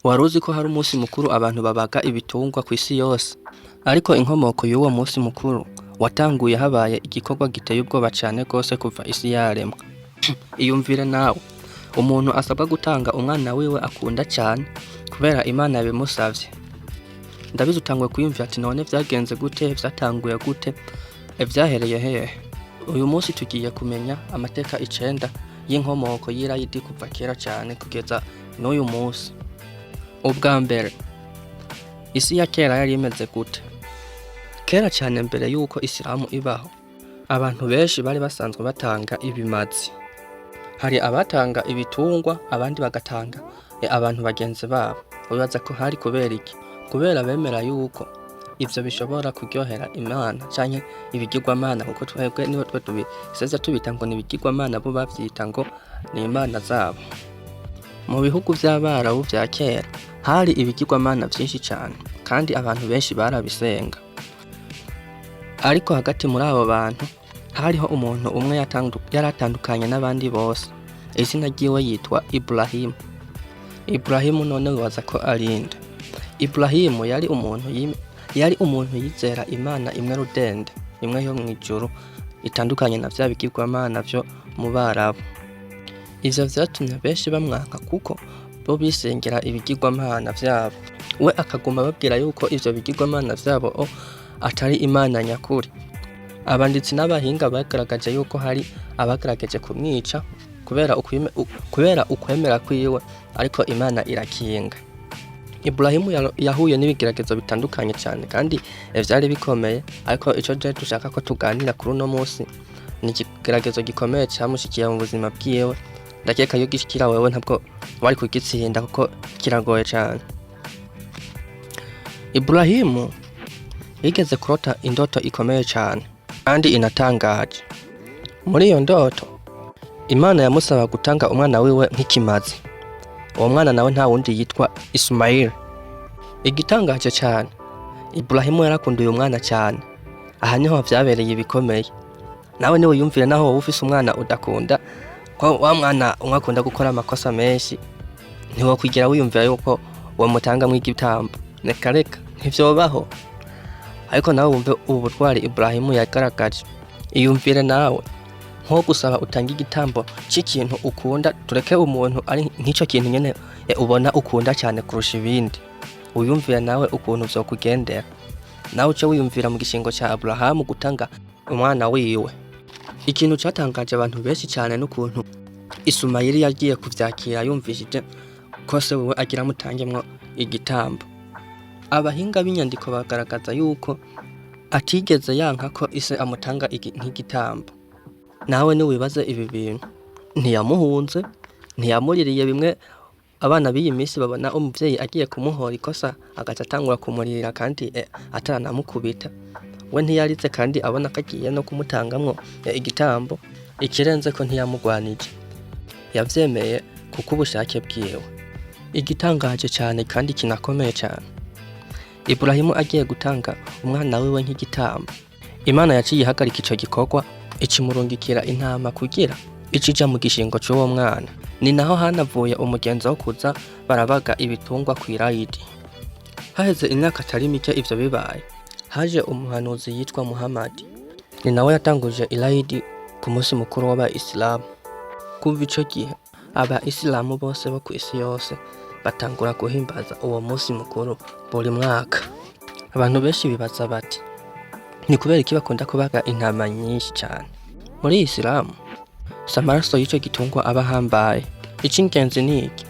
Wari uzi ko hari umunsi mukuru abantu babaga ibitungwa kw'isi yose? Ariko inkomoko y'uwo munsi mukuru watanguye habaye igikorwa giteye ubwoba cane gose kuva isi yaremwa. Iyumvire nawe, umuntu asabwa gutanga umwana wiwe akunda cane kubera Imana yabimusavye. Ndabizi utanguye kwiyumvira ati: "None vyagenze gute? Vyatanguye gute? Vyahereye hehe?" Uyu munsi tugiye kumenya amateka 9 y'inkomoko y'irayidi kuva kera cane kugeza n'uyu munsi. Ubwa mbere, isi ya kera yari imeze gute? Kera cane mbere y'uko Isilamu ibaho, abantu benshi bari basanzwe batanga ibimazi. Hari abatanga ibitungwa, abandi bagatanga abantu bagenzi babo. Wibaza ko hari kubera iki? Kubera bemera yuko ivyo bishobora kuryohera Imana canke ibigirwamana, kuko twebwe niho twe tubiseza tubita ngo ni ibigirwamana, bo bavyita ngo ni imana zabo. Mu bihugu vy'Abarabu vya kera hari ibigirwamana vyinshi cane kandi abantu benshi barabisenga. Ariko hagati muri abo bantu hariho umuntu umwe yaratandukanye n'abandi bose. Izina ryiwe yitwa Iburahimu. Iburahimu none wibaza ko ari nde? Iburahimu yari umuntu yizera Imana imwe rudende, imwe yo mw'ijuru, itandukanye na vya bigirwamana vyo mu Barabu. Ivyo vyatumye benshi bamwanka kuko bo bisengera ibigirwamana vyabo. We akaguma ababwira yuko ivyo bigirwamana vyabo atari Imana nyakuri. Abanditsi n'abahinga bagaragaje yuko hari abagerageje kumwica kubera ukwemera kwiwe, ariko Imana irakinga. Iburahimu yahuye n'ibigeragezo bitandukanye cane kandi vyari bikomeye, ariko ico je dushaka ko tuganira kuri uno munsi ni ikigeragezo gikomeye camushikiye mu buzima bwiwe. Ndakeka iyo gishikira wewe ntabwo wari kugitsinda kuko kiragoye cane. Iburahimu yigeze kurota indoto ikomeye cane kandi inatangaje. Muri iyo ndoto, Imana yamusaba gutanga umwana wiwe nk'ikimazi. Uwo mwana nawe nta wundi, yitwa Ismail. Igitangaje cane, Iburahimu yarakunda uyu mwana cane. Aha niho vyabereye ibikomeye. Nawe niwe yumvire, naho wowe ufise umwana udakunda, ko wa mwana umwe akunda gukora amakosa menshi, ntiwokwigira wiyumvira yuko womutangamwo igitambo. Reka reka, ntivyobaho. Ariko nawe wumve ubu butwari Iburahimu yagaragaje. Iyumvire nawe nko gusaba utanga igitambo c'ikintu ukunda, tureke umuntu, ari nk'ico kintu nyene ubona ukunda cyane kurusha ibindi. Wiyumvire nawe ukuntu vyokugendera. Nawe uce wiyumvira mu gishingo ca Aburahamu gutanga umwana wiwe. Ikintu catangaje abantu benshi cyane n'ukuntu Isumayili yagiye kuvyakira yumvishije ko se wiwe agira amutangemwo igitambo. Abahinga b'inyandiko bagaragaza yuko atigeze yanka ko ise amutanga nk'igitambo. Nawe niwibaze ibi bintu: ntiyamuhunze, ntiyamuririye bimwe abana b'iyi minsi babona umuvyeyi agiye kumuhora ikosa agaca atangura kumuririra kandi ataranamukubita. We ntiyarize kandi abona ko agiye no kumutangamwo igitambo. Ikirenze ko ntiyamugwanije, yavyemeye kuko ubushake bwiwe. Igitangaje cane kandi kinakomeye cane, Iburahimu agiye gutanga umwana wiwe nk'igitambo, Imana yaciye ihagarika ico gikorwa, icimurungikira intama kugira icija mu gishingo c'uwo mwana. Ni naho hanavuye umugenzo wo kuza barabaga ibitungwa kw'irayidi. Haheze imyaka atari mike ivyo bibaye, haje umuhanuzi yitwa Muhamadi. Ni nawe yatanguje irayidi ku munsi mukuru w'Abayisilamu. Kuva ico gihe Abayisilamu bose bo kw'isi yose batangura guhimbaza uwo munsi mukuru buri mwaka. Abantu benshi bibaza bati: "Ni kubera iki bakunda kubaga intama nyinshi cane?" Muri Isilamu si amaraso y'ico gitungwa aba ahambaye. Ic'ingenzi ni iki: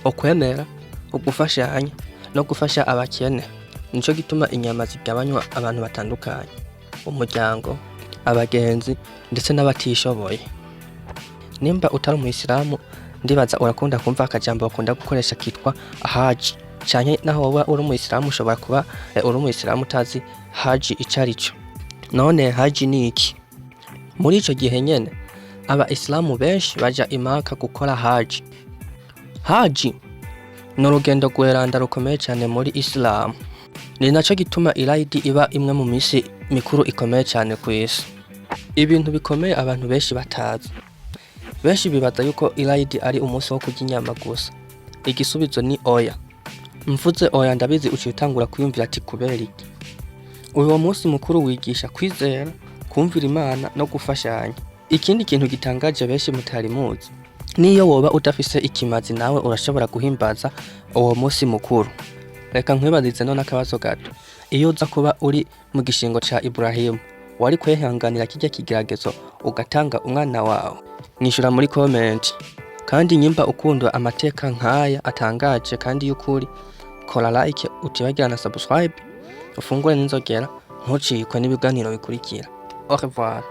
ukwemera, ugufashanya no gufasha abakene. Nico gituma inyama zigabanywa abantu batandukanye, umuryango, abagenzi ndetse n'abatishoboye. Nimba utari umuyisilamu, ndibaza urakunda kumva akajambo bakunda gukoresha kitwa haji, canke naho woba uri umuyisilamu ushobora kuba uri umuyisilamu utazi haji ico arico. None haji ni iki? Muri ico gihe nyene Abayisilamu benshi baja Imaka gukora haji. Haji ni urugendo rweranda rukomeye cane muri Isilamu. Ni naco gituma irayidi iba imwe mu misi mikuru ikomeye cane kw'isi. Ibintu bikomeye abantu benshi batazi: benshi bibaza yuko irayidi ari umunsi wo kurya inyama gusa. Igisubizo ni oya. Mvuze oya, ndabizi uciye utangura kwiyumvira ati: "Kubera iki?" Uwo munsi mukuru wigisha kwizera, kumvira Imana no gufashanya. Ikindi kintu gitangaje benshi mutari muzi, niyo woba udafise ikimazi, nawe urashobora guhimbaza uwo munsi mukuru. Reka nkwibarize none akabazo gato: iyo uza kuba uri mu gishingo ca Iburahimu, wari kwihanganira kirya kigeragezo ugatanga umwana wawe? Mwishura muri comment. Kandi nyimba ukunda amateka nk'aya atangaje kandi y'ukuri, kora like, utibagira na subscribe, ufungure n'inzogera, ntucikwe n'ibiganiro bikurikira. Au revoir.